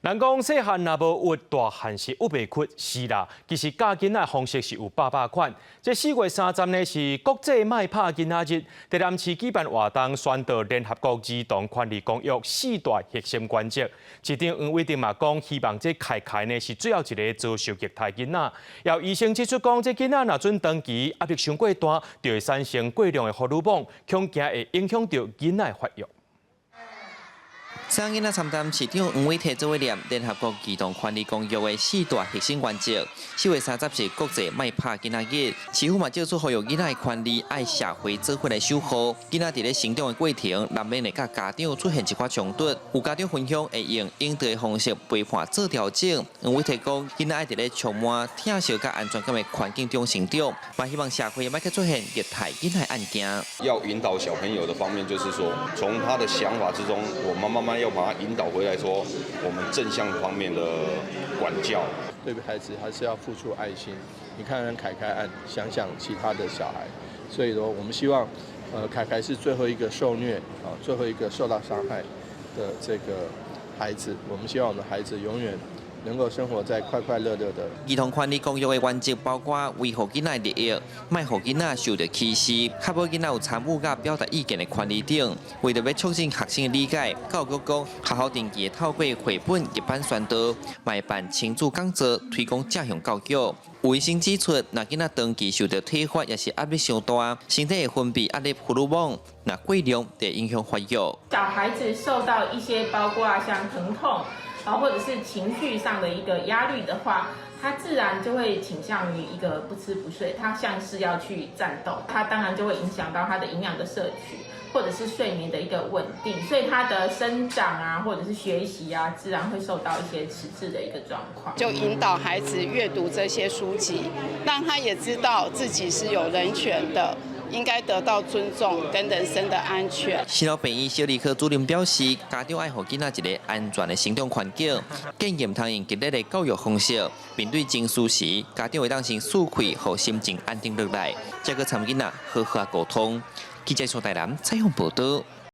人講細漢若無鬱，大漢是鬱袂屈，是啦。其實教囡仔方式是有百百款。這4月30呢是國際莫拍囡仔日，台南市舉辦活動宣導聯合國兒童權利公約四大核心原則。市長黃偉哲嘛講，希望這凱凱呢是最後一个遭受虐待囡仔。有醫生指出講，這囡仔若準長期壓力傷過大，就會產生過量的荷爾蒙，恐驚會影響著囡仔發育。三囡仔參擔市長黃偉哲做伙念聯合國兒童權利公約的四大核心原則。4月30是國際莫拍囡仔日，市府嘛借此呼籲囡仔的權利愛社會做伙來守護。囡仔佇咧成長的過程，難免會佮家長出現一寡衝突。有家長分享會用引導的方式陪伴做調整。黃偉哲講，囡仔愛佇咧充滿疼惜佮安全感的環境中成長，嘛希望社會莫閣出現虐待囡仔案件。要引導小朋友的方面，就是說，從他的想法之中，我們慢慢要把他引導回來，說我們正向方面的管教。對孩子還是要付出愛心。你看看凱凱案，想想其他的小孩，所以說我們希望，凱凱是最後一個受虐啊，最後一個受到傷害的這個孩子。我們希望我們的孩子永遠能夠生活在快快樂樂的。兒童權利公約的原則包括維護囡仔利益，莫予囡仔受著歧視，確保囡仔有參與佮表達意見的權利等。為著欲促進學生的理解，教育局講學校定期透過繪本、譯版宣導，嘛會辦親子講座，推廣正向教育。有醫生指出，若囡仔長期受著體罰，抑是壓力傷大，身體會分泌壓力荷爾蒙，若過量就會影響發育。小孩子受到一些包括像疼痛，啊，或者是情緒上的一個壓力的話，他自然就會傾向於一個不吃不睡，他像是要去戰鬥，他當然就會影響到他的營養的攝取，或者是睡眠的一個穩定，所以他的生長啊，或者是學習啊，自然會受到一些遲滯的一個狀況。就引導孩子閱讀這些書籍，讓他也知道自己是有人權的，應該得到尊重跟人身的安全。新老病院小兒科主任表示，家長愛予囡仔一個安全的成長環境，建議毋通用激烈的教育方式。面對情緒時，家長會當先舒氣，予心情安定落來，才閣參囡仔好好溝通。記者蘇台南採訪報導。